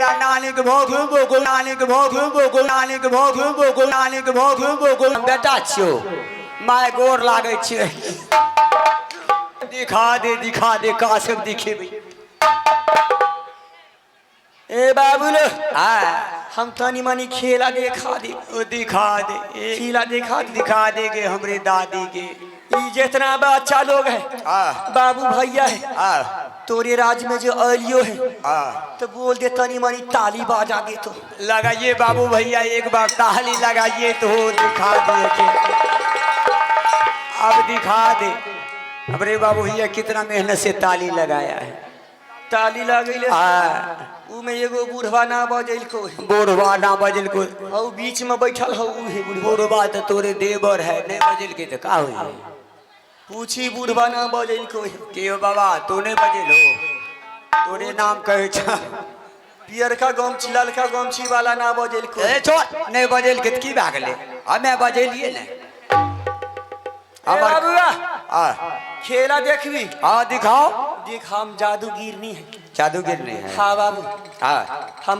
एकरा नानी के भोग भोग, नानी के भोग भोग, नानी के भोग भोग, नानी के भोग भोग। बेटा छियो, माय गोर लागै छियै। दिखा दे, दिखा दे, का सब दिखेबै। ए बाबूलो, आ हम तनी मनी खेला देखा दे। ओ दिखा दे, ए खेला देखा दे। दिखा देगे हमरे दादी के। ई जितना बच्चा लोग है, आ बाबू भैया है, आ तोरे राज में जो अलियो है, आ तो बोल दे तनी मनी ताली बजा दे। तो लगाइए बाबू भैया, एक बार ताली लगाइए तो दिखा दिए के। अब दिखा दे हमरे बाबू भैया कितना मेहनत से ताली लगाया है। ताली लगैले। आ उ में एगो बूढ़वा ना बजल को। बूढ़वा ना बजल को। औ बीच में बैठल हौ उहे बूढ़वा। बूढ़वा तो तोरे देवर है, नहीं बजल के तो का होई? पूछी बूढ़वा ना बजल को। के हो बाबा, तू नहीं बजल हो, तोरे नाम कहे छ। पियरका गमछी ललका गमछी वाला ना बजल को। ए छोड़, नहीं बजल के तो की भए गेलै? हमे बजेलिए ने। ए बाबूआ, आ खेला देखबी? हाँ, दिखाओ। देख, हम जादूगिरनी है। जादूगिरनी है? हाँ बाबू। हाँ। हम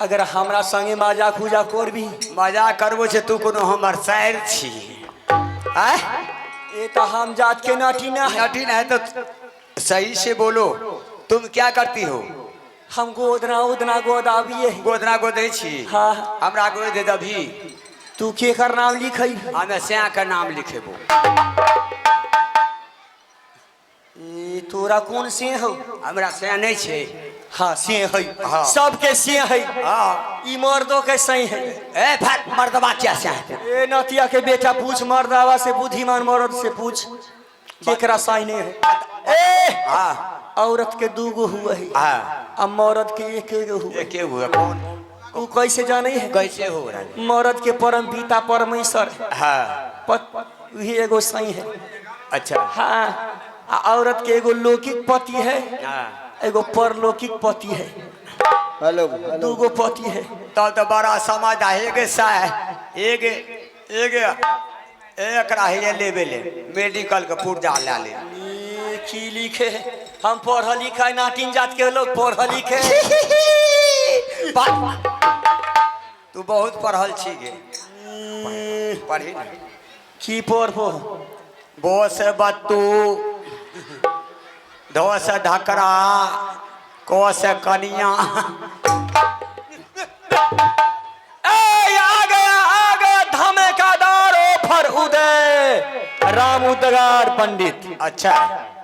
अगर हमरा संगे मजाक उजाक करबी। मजाक करबो छै? तू कोनो हमर सैर छी आय? ए तो हम जात के नाटी ना है। नटी नहीं तो सही से बोलो, तुम क्या करती हो? हम गोदना उदना गोदाबिए है। गोदना गोदै छी? हाँ। हमरा गोद दे दभी। तू केकर नाम लिखै? हमे श्या के नाम लिखेबो। ए तोरा कोन से हौ? हमरा श्या नहीं छै। हाँ, से है। हाँ। सबके से है। हाँ। ई मर्दों के सही है। ए फट, मर्दबा क्या श्या है? ए नतिया के बेटा, पूछ मर्दावा से, बुद्धिमान मर्द से पूछ, केकरा सही नहीं है। ए हाँ। औरत के दूगो हुआ है। हाँ। आ मर्द के एक एगो हुआ। ये के हुआ कौन? उ कैसे जाने है? कैसे हो रहा है? मर्द के परम पिता परमेश्वर। हाँ। वही एगो सही है। अच्छा। हाँ, आ औरत के एगो लौकिक पति है। हाँ। एगो परलौकिक पति है। हेलो। दूगो पति है। तब तो बड़ा समझ आहे के सा एक एक एकरा हे लेबे ले मेडिकल के पुर्जा ला ले। ई की लिखे है? हम पढ़ल लिखा नाटिन जात के लोग पढ़ल लिखे। तू बहुत पढ़ल छी गे, पढ़ी ने। की पढ़बो? बो से बत्तू, धो से धकरा, को से कनिया। ए आ गया, आ गया धमेकादार ऑफर उदय राम उदगार पंडित। अच्छा।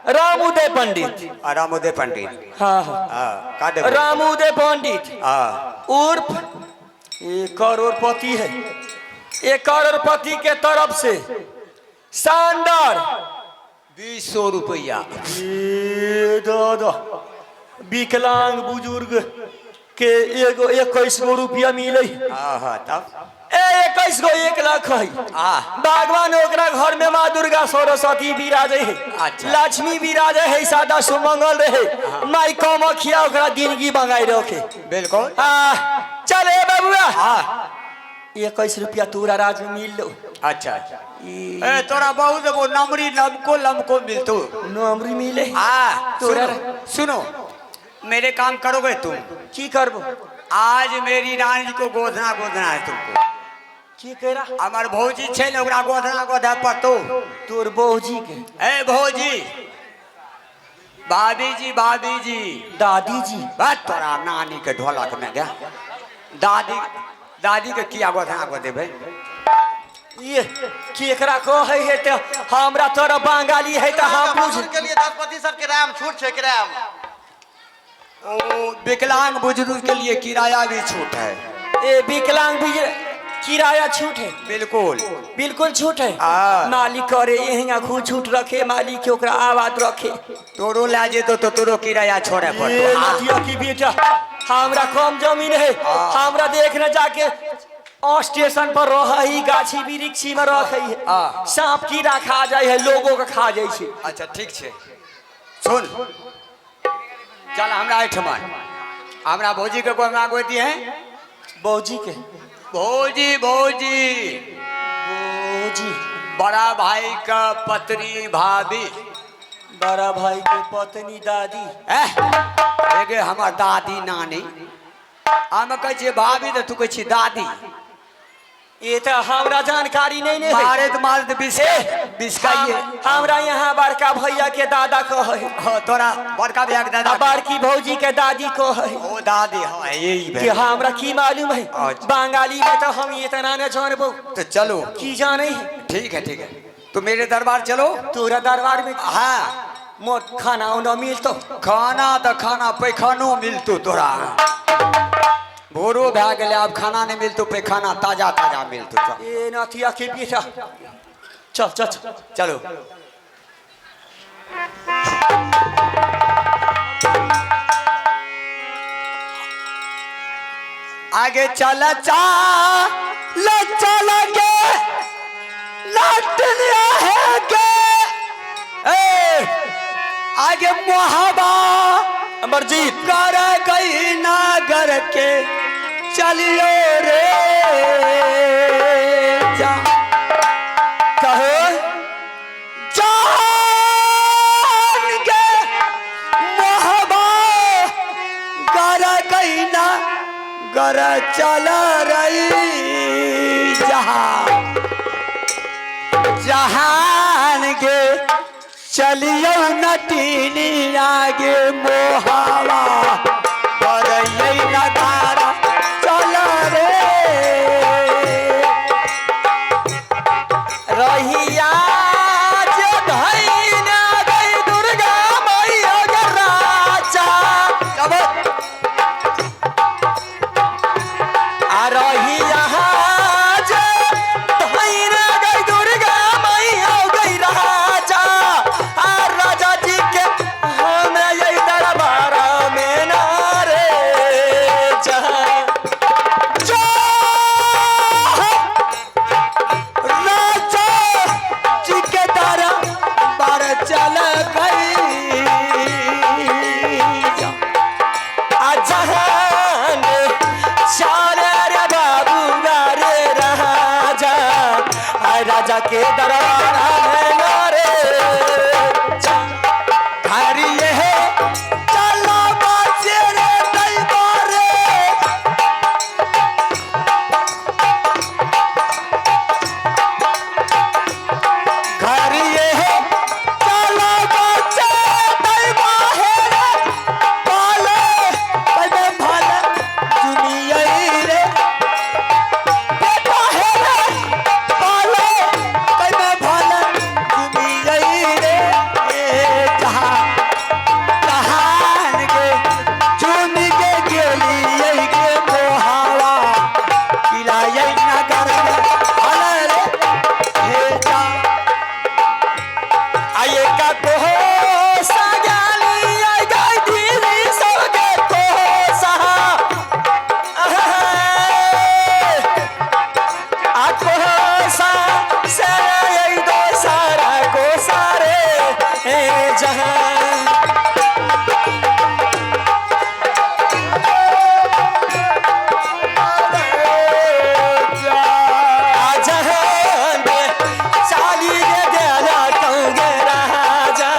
राम उदय पंडित। रामोदय पंडित। हाँ हाँ। हाँ, का देबो? राम उदय पंडित। हाँ। उर्फ एक करोड़पति है। एक करोड़पति के तरफ से शानदार 2000 रुपया। ए दादा, विकलांग बुजुर्ग के एगो 21 गो रुपया मिले। हाँ हाँ, तब? ए 21 गो 1 लाख है। आ भगवान ओकरा घर में माँ दुर्गा सरस्वती विराजे है। अच्छा। लक्ष्मी विराजे है, सादा सुमंगल रहे, माई कमखिया ओकरा जिंदगी बनाए रखे। बिल्कुल। आ चले बबुआ। हाँ। 21 रुपया तोरा राज में मिल लो। अच्छा, ए तोरा बहुत वो नमरी लमको लमको मिलतो। नमरी मिले। आ तोरा सुनो, सुनो, मेरे काम करोगे तुम? की करबो? आज मेरी रानी जी को गोदना गोदना है तुमको। की करा? हमर भौजी छै ने, ओकरा गोदना गोदे पड़तो। तोर भौजी के? ए भौजी, भाभी जी, भाभी जी। दादी जी। बात तोरा नानी के ढोलक में गया। दादी, दादी के किया गोदना गोदेबै? ये केकरा कहै है? तऽ हमरा तोरा बंगाली है तऽ हम बुझ बुजुर्ग के लिए 10% किराया छूट छै किराया। ओ विकलांग बुजुर्ग के लिए किराया भी छूट है। ए विकलांग भी किराया छूट है? बिल्कुल। बिल्कुल छूट है। हाँ। मालिक करे यही खूब छूट रखे, मालिक के ओकरा आबाद रखे। तोरो ला जेतो तो तोरो किराया छोड़े ए पड़तो। नदिया की बेटा, हमरा कम जमीन है, हमरा देखने जाके स्टेशन पर रह ही गाछी वृक्षी में रखे है। हाँ। सांप कीड़ा खा जाए है, लोगों के खा जाए छै। अच्छा, ठीक छै, सुन, चल हमरा एहिठमा, हमरा भौजी के गोदना गोदी है। बौजी के? भौजी, भौजी। बौजी। बड़ा भाई का पत्नी, भाभी। बड़ा भाई के पत्नी दादी। एह, एगे हमर दादी नानी। हम कहै छियै भाभी तऽ तू कहै छी दादी। ये तो हमरा जानकारी नहीं ने है। मारैत मारैत बिस बिसकाइए। हमरा यहाँ बड़का भैया के दादा कहै। हाँ, तोरा बड़का भैया के दादा। आ बड़की भौजी के दादी कहै। ओ दादी, हाँ यही कि भेल। हमरा की मालूम है। अच्छा। बंगाली में तो हम इतना न जानबो। तो चलो। की जाने है। ठीक है ठीक है, तो मेरे दरबार चलो। तोरा दरबार में? हाँ। मोर खाना उना मिलतो? खाना तो खाना, पैखानो मिलतो तोरा। भोरो भए गेलै, आब खाना नहीं मिलतो, पैखाना ताजा ताजा मिलतो। चल। ए नथिया के बेटा, चल चल चल। चलो। आगे चल चल चल गे लटनिया है गे ए आगे मोहबा अमरजीत कर गई नागर के चलियो रे जा। कहो। जान के मोहबा कर गई नागर चल रही जहां जहान के चलियो नटीनी आगे मोहावा करैयै नगारा चल रे। रहिया जे धैना गई दुर्गा मैया के राजा। चलो। आ रहिया जे धैना गई दुर्गा मैया गई राजा, आ राजा जी के हम ये दरबार में ना रे जा। जा राजा जी के दरबार चल गई जा। जहान चार रे बाबू रे राजा, आ राजा के दरबार में ना रे जा। घरिये है चला बाजे रे दरबारे। घरिये है चला बाजे दरबारे रे पाले पदे भले दुनिया रे बेटा है रे पाले पदे भले दुनिया रे ए जहां जहान के चुन के गेली के मोहावा किलाये नगर में हल रे हे जा। आये का को सगाली आई गई दीदी सबके को सहा आ को सा से आई दो सारा को सारे ए जहां। जहान चाली रे देला कहूँगे राजा,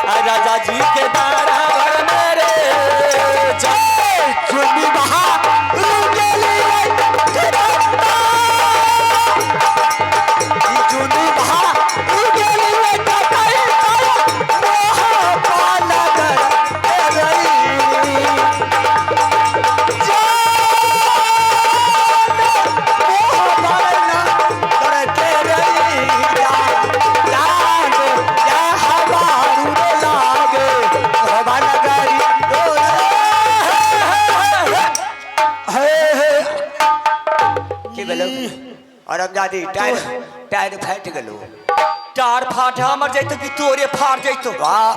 आ राजा जी के बराबर मेरे जय। चुन्नी बहा रुकेली चुन्नी बहा रुकेली की भेलो और अमजादी, टायर टायर फाटि गेलो। टार फाट हमर जैतो कि तोरे फाट जैतो? वाह।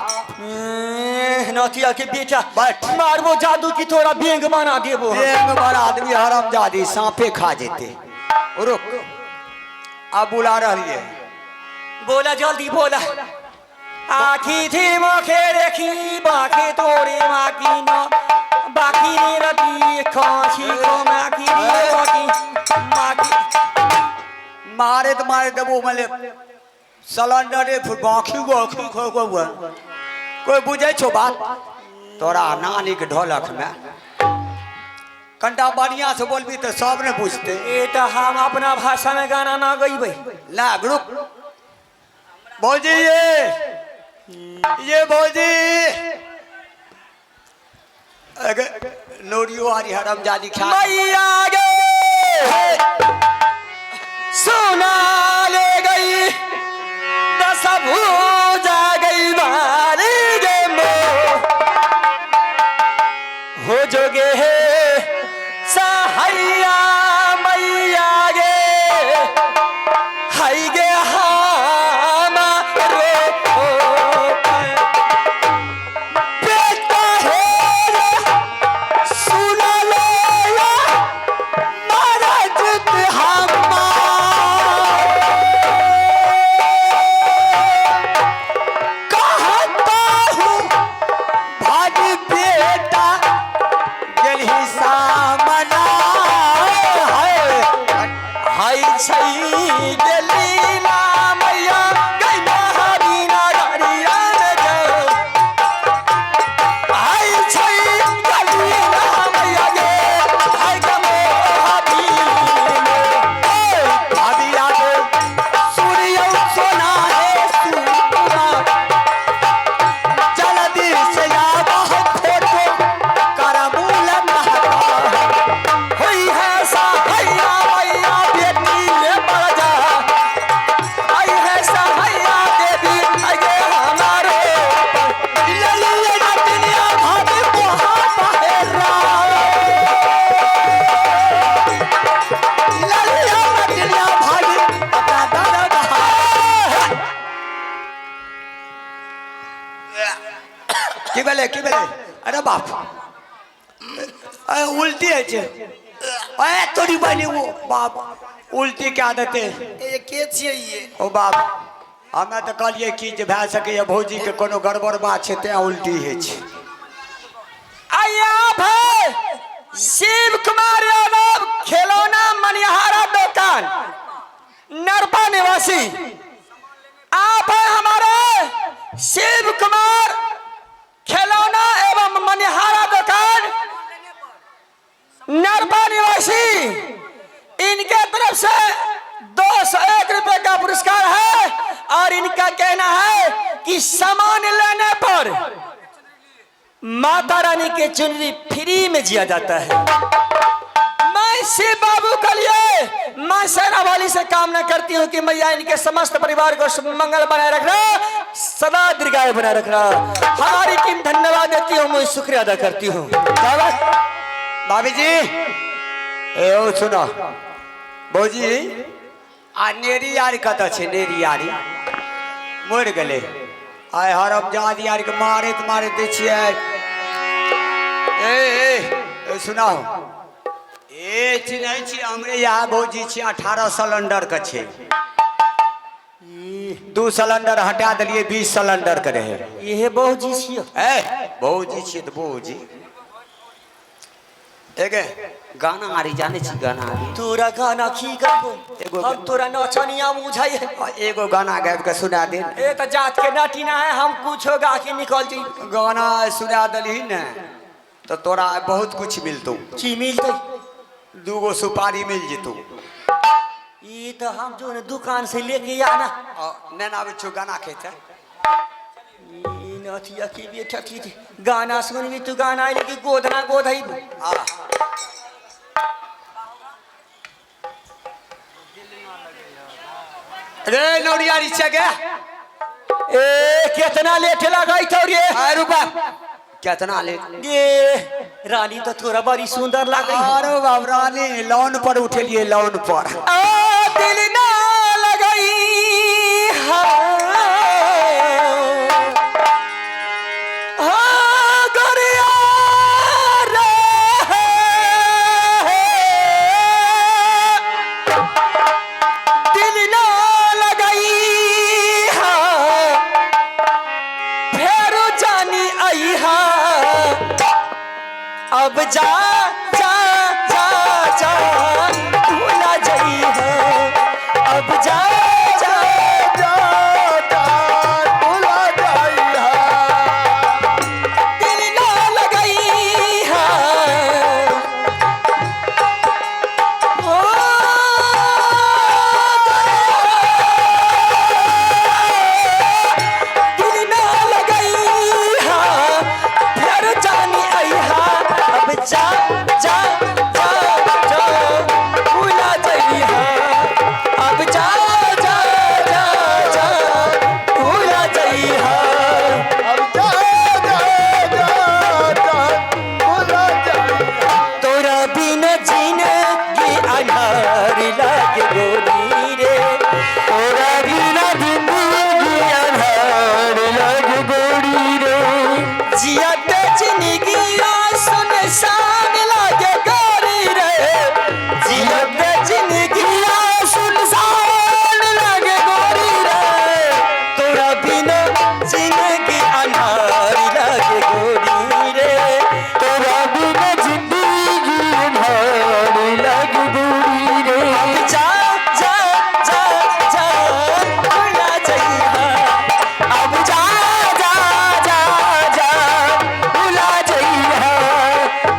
नथिया के बेटा। बैठ। मारबो जादू की तोरा बेंग बना देबो। बेंग बड़ा आदमी हरामजादी, सांपे खा जेते। रुक, अब बुला रही है। बोला, जल्दी बोला। आखी थी मुखे रेखी बाकी तोरे माकी न बाकी रे रती खासी को माकी रे बाकी माकी। मारे तो मारे देबो, मले सिलेंडरे फुट बाकी बाकी खो खो हुआ। कोई बुझे छो बात? तोरा नानी के ढोलक में कनिटा बढ़िया से बोलबी तऽ सब ने बुझतै। ए तऽ हम अपना भाषा में गाना ना गईबै। ला ग्रुप भौजी, ये भौजी अगे नोरियो आरी हरामजादी खा। मैया गे सोना ले गई दस भूजा गई बारी गे मो हो जोगे हे सहैया मैया गे हाय गे हमारे ओ बेटा हे रे, सुन ले या महाराज हमार। कहता हूँ भाजी बेटा गेलही सामना है। हाय छै गेली ना मैया गई महावीना गरिया में गए। हाय छै गेली ना मैया गे हाय गमो हबीने। भाभी आगे सूर्य सोना है सुकुमा जल्दी से आवा फोटो करमूल महता। होई है सहैया मैया बेटी ले पड़ जा आई है सहैया देवी आगे हमारे ललिया दुनिया भाभी बोहा बहेरा ललिया दुनिया भाभी अपना दादा दहा। की भेलै की भेलै? अरे बाप, अरे उल्टी होइ छै। अरे तोरी बहिनी, ओ बाप उल्टी कए देतै। ए के छियै ये? ओ बाप, हमे तऽ कहलियै कि जे भए सकैए भौजीके कोनो गड़बड़ बात छै तेँ उल्टी होइ छै। आइया भाई शिव कुमार यादव खिलौना मनिहारा दुकान नरपा निवासी। आप है हमारे शिव कुमार खिलौना एवं मनिहारा दुकान नरपा निवासी, इनके तरफ से 201 रुपए का पुरस्कार है और इनका कहना है कि सामान लेने पर माता रानी के चुनरी फ्री में दिया जाता है। मैं शिव बाबू के लिए मां सेना वाली से कामना करती हूँ कि मैया इनके समस्त परिवार को मंगल बनाए रखना, सदा दीर्घायु बनाए रखना। हमारी टीम धन्यवाद देती हूँ, मैं शुक्रिया अदा करती हूँ। भाभी जी, ए ओ सुनो भौजी, आ नेरी यारी कतऽ छै? नेरी यारी मरि गेलै। आइ हरमजादी यारके मारैत मारैत दै छियै। ए ए ए सुनाउ, ए चिन्है छी हमरे यहाँ भौजी छी। 18 सिलेंडर के छै, 2 सिलेंडर हटा देलियै, 20 सिलेंडर के रहै। ये भौजी छियो? ए भौजी छियै तऽ भौजी। एगे गाना आरी जानै छी? गाना आरी? तोरा गाना की गाबो? एगो हम तोरा नचनिया बुझाई है। आ, एगो गाना गाबि के सुना दे। ए तो जात के नटीना है, हम कुछो गा के निकल जाई। गाना सुना देलही ने तऽ तोरा बहुत कुछ मिलतौ। की मिलतै? दूगो सुपारी मिल जेतौ। ई तो हम जो ने दुकान से लेके आना। नहि आबै छौ गाना खेते? ई नथिया की बेटा की थी। गाना सुनबी तू? गाना आइले कि गोदना गोधई। आ रे नौरिया रिचा गे। ए कितना लेट लगाई तो रे? आय रुपा, केतना लेट? ये रानी तो थोड़ा बड़ी सुंदर लागई है। अरे बाप, रानी लोन पर उठेलिए, लोन पर। आ दिल ना लगाई हाँ गरिया रे, दिल ना लगाई हाँ, फेर जानी आई हाँ, अब जा जा जा जा भूला जई है। जा जा जा भुला जइहा, अब जा जा जा जा भुला जइहा। अब जा जा जा जा भुला जाइहा। तोरा बिना जिंदगी अन्हार लागे गोरी रे, तोरा बिना जिंदगी अन्हार लागे गोरी रे। जिया ते जिंदगी सुनसान लागे गोरी रे, जिया ते जिंदगी सुनसान लागे गोरी रे। तोरा बिना जिंदगी अन्हार लागे गोरी रे, तोरा बिना जिंदगी अन्हार लागे गोरी रे। अब जा जा जा जा भुला जइहा, अब जा जा जा जा भुला जइहा,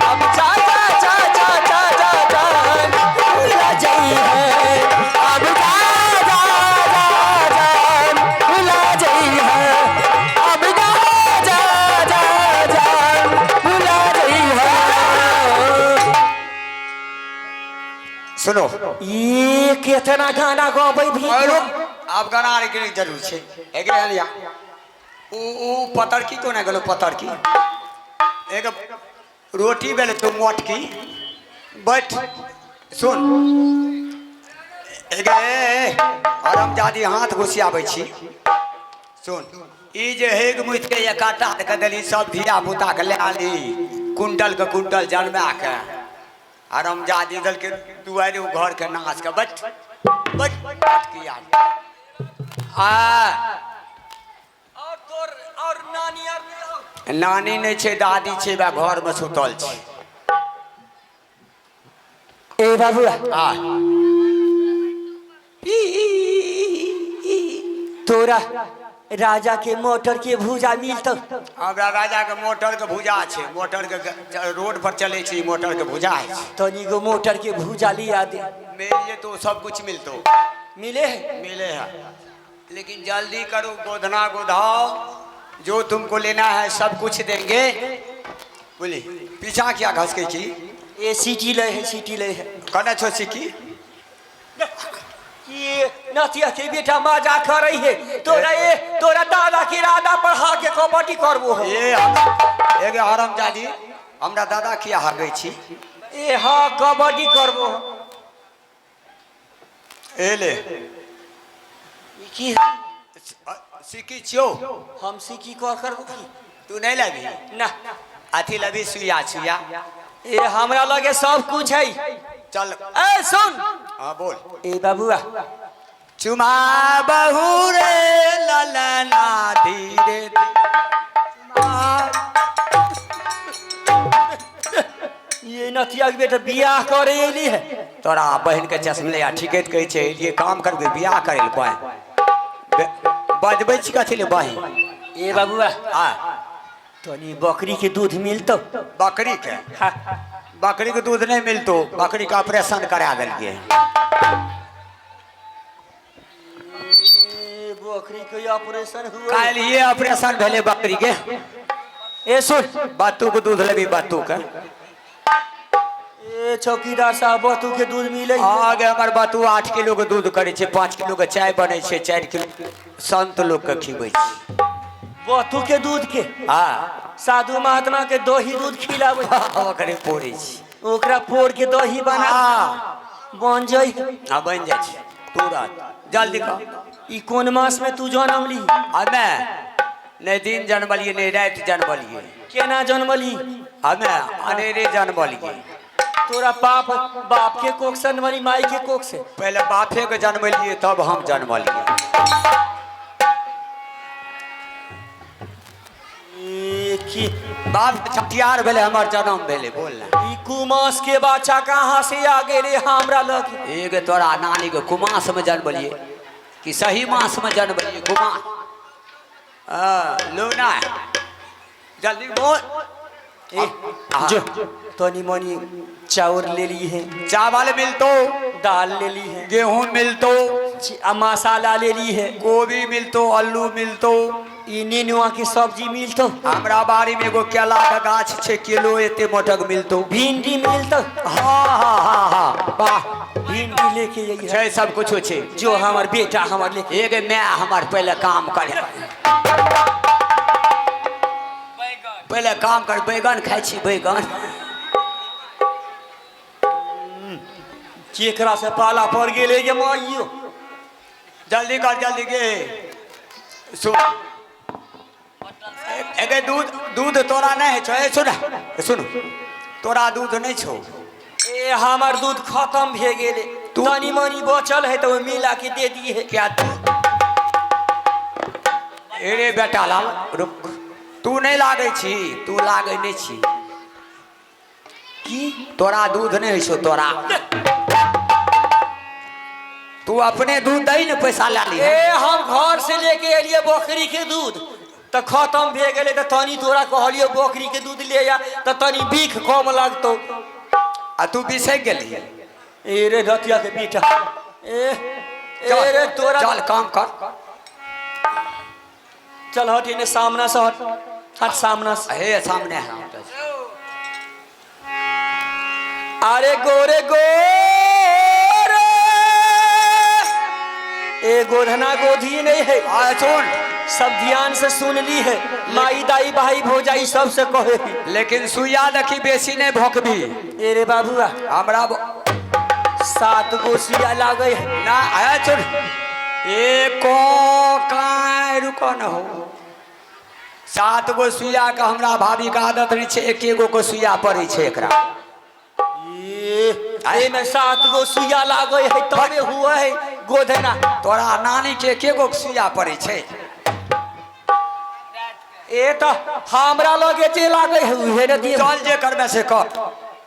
अब जा जा जा जा जा जा जा भुला जइहा, अब जा जा जा जा भुला जइहा, अब जा जा जा जा भुला जइहा। सुनो ये केतना गाना गबै भी। आब गाना आर के जरूर छै एकरे लिया ऊ ऊ पतरकी कोना गेलो पतरकी एक रोटी बेले तो मोटकी बैठ सुन एगे हरामजादी हाथ घुसियाबै छी। सुन ई जे हेग मुइत के एकाटा के देली सब धिया पुता के ले आली कुंटल के कुंटल जन्मा के हरामजादी दल के दुआरे उ घर के नाच के बैठ बैठ पटकी आ आ और तोर और नानी आर नहि हौ? नानी नहि छै दादी छै बा घर में सुतल छै। ए बाबू आ तोरा राजा के मोटर के भूजा मिलतौ? हमरा राजा के मोटर के भुजा छै, मोटर के रोड पर चलै छै, मोटर के भुजा है छै। तनी गो मोटर के भूजा लिया दे। मिल जेतो सब कुछ मिलतो। मिले है? मिले है, लेकिन जल्दी करो गोधना गोधाओ, जो तुमको लेना है सब कुछ देंगे। बोली पीछा क्या घसके छी? ए सीटी ले है, सीटी ले है। कने छो सिक्की? कि नथिया के बेटा मजा करे है तोरा, ए तोरा दादा के राधा पर हा के कबड्डी करबो हो। ए एगे हरामजादी हमरा दादा किया हगै छी? ए हा कबड्डी करबो हो। ए ले ई की है? सिक्की छियौ। हम सिक्की कर करबो की? तू नहीं लेबही? ना। अथी लेबही सुइया? सुइया ए हमरा लगे सब कुछ है। चल। ए सुन। हाँ बोल। ए बाबुआ चुमा बहु रे ललना धीरे ये नथिया के बेटा बियाह करे एली है। तोरा बहन के चश्म ले आ ठीके तऽ कहै छै एलियै काम करबै बियाह करै लए बहिन बजबै छी कथी ले बहिन। ए बाबुआ आ तनी बकरी के दूध मिलतौ? बकरी के? हाँ। बकरी के दूध नहीं मिलतो, बकरी के ऑपरेशन करा देलियै। ए, बकरी के ऑपरेशन हुआ? काल्हिए ऑपरेशन भेलै बकरी के। ए सुन बत्तू के दूध लेबी? बत्तू के? ए चौकीदार साहब बतू के दूध मिले? आगे हमर बतू 8 किलो के दूध करै छै, 5 किलो के चाय बनै छै, 4 किलो संत लोग के खिबै छै। बतू के दूध के? हाँ। साधु महात्मा के दही दूध खिलाबै? ओकरे पोरै छै। ओकरा फोड़ के दही बना हाँ। बन जाइ? हाँ बनि जाइ छै तुरंत। जल्दी कह। ई कोन मास में तू जनमली? हमे नहि दिन जनमलियै नहि राति जनमलियै। केना जनमली? हमे अनेरे जनमलियै। तोरा बाप बाप के कोख से जनमली माई के कोख से? पहिले बापे के जनमलियै तब हम जनमलियै। ए की बाप छठियार भेलै हमर जन्म भेलै। बोल ना। ई कुमास के बच्चा कहाँ से आ गेले हमरा लग? एगो तोरा नानी के कुमास में जनमलियै कि सही मास में जनमलियै? कुमास लो ना जल्दी बोल। ए जो तनी मनी चाउर ले ली है। चावल मिलतो। दाल ले ली है। गेहूं मिलतो। आ मसाला ले ली है। गोभी मिलतो, आलू मिलतो। ई नेनुआ के सब्जी मिलतो? हमरा बाड़ी में एगो केला के गाछ छै, केलो एते मोटक मिलतो। भिंडी मिलतो? हाँ हाँ हाँ हाँ, वाह। भिंडी लेके अइहे। छै, सब कुछो छै। जो हमर बेटा हमर लेके। एगे my हमर पहिले काम करे, पहिले काम कर। बैगन खाइ छी बैगन। केकरा से पाला पड़ गेलै गे माइयो। जल्दी कर जल्दी गे। सुन एगे, दूध दूध तोरा नहि होइ छौ? ए सुन सुन, तोरा दूध नहि छौ? ए हमर दूध खत्म भे गेलै। तनी मनी बचल है तऽ ओहि मिला के दे दिए है। क्या तू? ए रे बेटा लाल, रुक, तू नहि लागै छी, तू लागै नहि छी। की? तोरा दूध नहि होइ छौ तोरा? तू अपने दूध दही ने, पैसा लए ली। ए हम घर से लेके एलिए बकरी के दूध तऽ खत्म भे गेलै, तऽ तनी तोरा कहलियो बकरी के दूध ले आ तऽ तनी बीख कम लगतौ। आ तू बिसरि गेली। ए रे रतिया के बेटा, ए ए रे तोरा। चल, काम कर। चल हट एने, सामना से हट, हट सामना से। हे, सामने है। अरे गोरे गोरे, ए गोधना गोधी नहीं है। आ सुन। सब ध्यान से सुन ली है, माई दाई भाई भौजाई सबसे कहे। लेकिन सुइया देखी, बेसी नहीं भोकबी। ए रे बाबुआ। हमरा 7 गो सुइया लागे है। ना, आया सुन, एको काय रुको न हो। 7 गो सुइया के हमरा भाभी के आदत नहीं छै, एक एगो को सुइया पड़ै छै एकरा। एमे 7 गो सुइया लागे है तबे हुआ है गोधना। तोरा नानी के एक एगो सुइया पड़ै छै। ए तो हमरा लगे जे लागे है उहे ने दिए। चल, जे करबे से कर,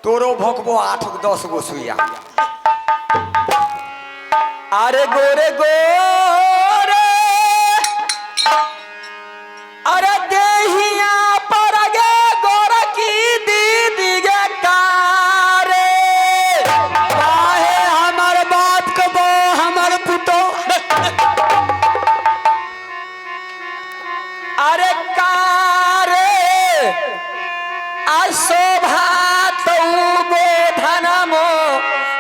तोरो भोकबो 8 10 गो सुइया। अरे गोरे गोरे, अरे देहिया पर गे गोरकी दीदी गे कारे। काहे हमर बाप के बो हमर पुतो। अरे कारे आ शोभा तौ गोधनमो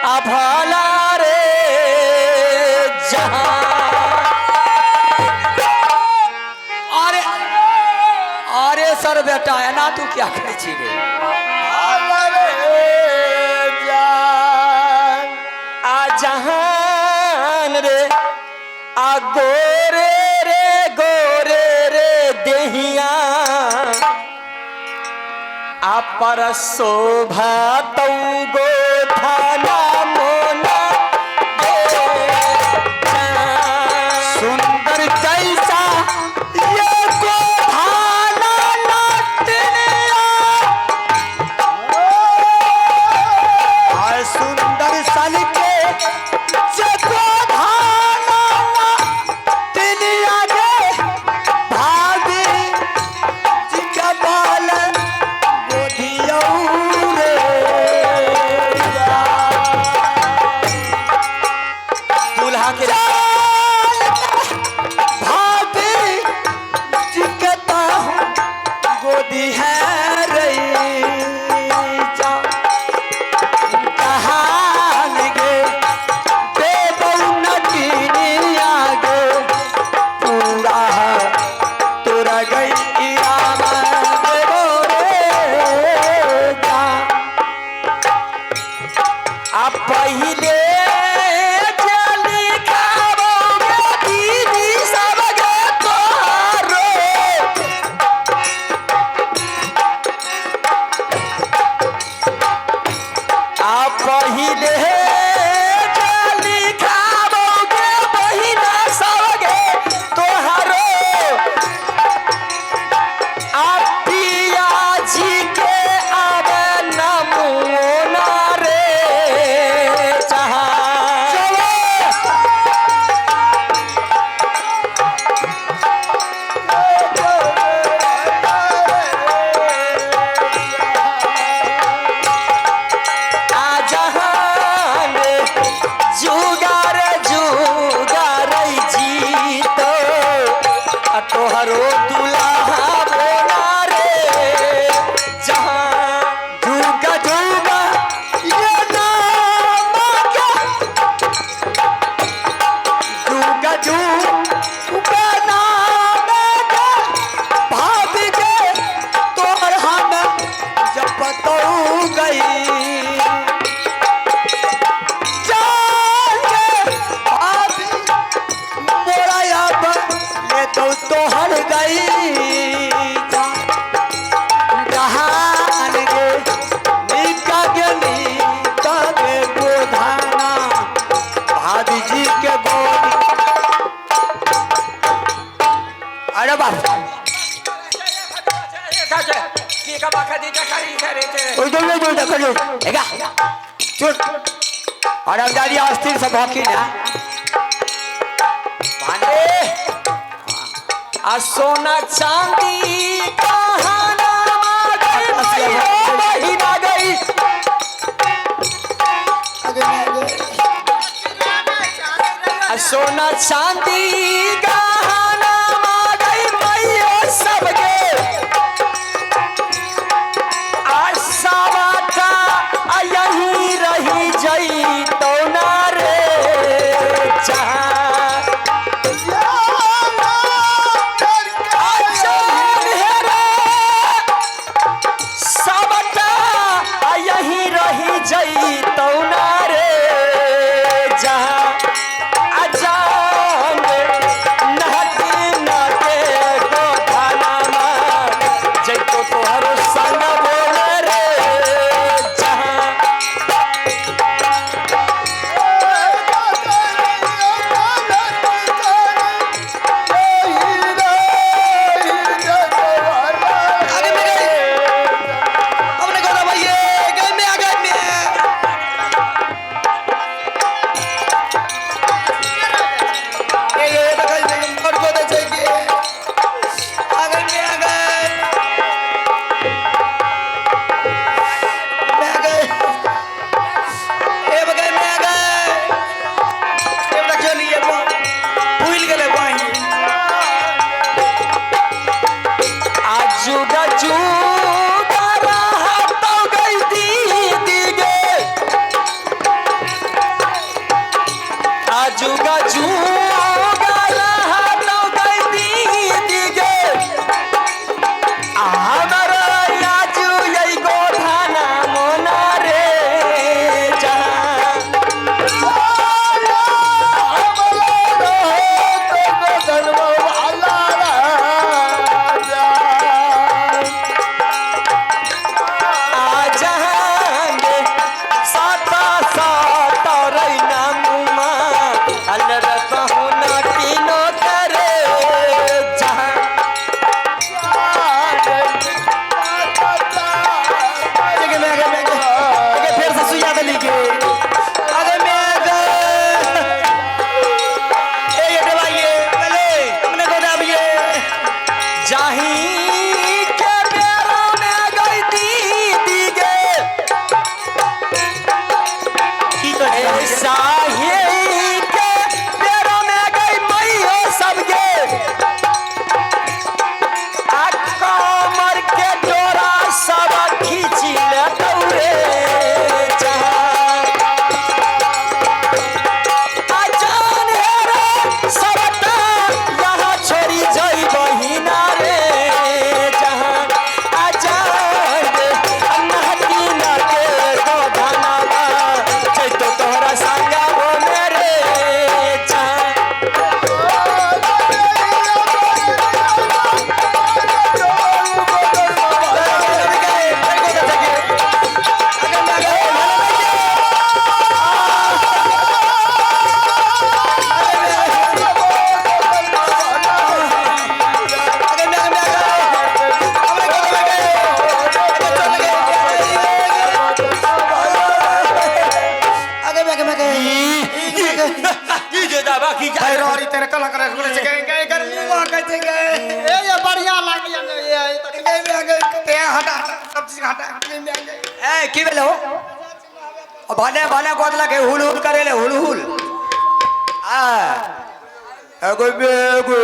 आ भला रे जहां। अरे अरे सर बेटा, एना तू क्या करै छी रे? जान। आ जहान रे, आ गोरे रे गोरे रे देहिया आ पर शोभा तौ गोधना मोना गे। सुंदर जैसा ये गोधाना नटनिया। आय सुंदर सन के जे गोधाना नटनिया गे, भाभी जी के बाल गोधियौ रे। दूल्हा के भाभी जी के ताहू गोदी है रही जा कहान गे, देबौ नटिनिया गे, पूरा तोरा गई देबो रे जा। आ पहिले चली खाबो गे दीदी सब गे तोहारो। आ पहिले चली खाबो गे बहिना सब गे तोहारो, आ पिया जी के आवे नमूना रे चाहा। आ जहान गई जहान गे निका गे निका गे गोधाना भाभी जी के गोद। अरे बाप ओइ दो दो दो दो एगा चुप आरामदारी अस्थिर से भौंकी ना भाने आ सोना चांदी कहाना गई मइयो बहिना गई। आ सोना चांदी गहना गई मइयो सबके आ सवाटा आ यहीं रही जई तो ना रे जहाँ अजान है रे, सबटा आ यहीं रही जई तो ना रे जहाँ अजान नहती नाते गोधाना मा, जई तो तोहरो संग बोल रे जहाँ। आगे में गई हमने गोदा भाई ये गए में आ गए में। ये ये देखा ये और गोदा चाहिए आगे में आ गए में आ गए ए बगल में आ गए ए बड़ा चलिए भूल गेले भाई। आजू गजू तो गई दीदी गे आजू गजू तो गई दीदी गे हमर आजू यही गोधाना मोना रे जहाँ। आ जहांगे साता साता रैना मुमा अलरत होना तीनों करे जहां। आगे में आगे में आगे फिर से सुइया दली के आगे में आगे ए ये दवाइए पहले हमने गोदा भी जाही के बेरा में गई दीदी गे की कर साही के बेरा में गई मैयो सब गे आ कमर के डोरा सब खींची ले दौड़े जहां। अजान हे रे सबटा यहाँ छोड़ी जई बहिना रे जहाँ। अजान रे नहती ना के गोधाना बा, जैतो तोहरा संगा वो मेरे जहाँ। ए की भेलो भने भने गोदला के हुल हुल करेले हुल हुल आ एगो एगो।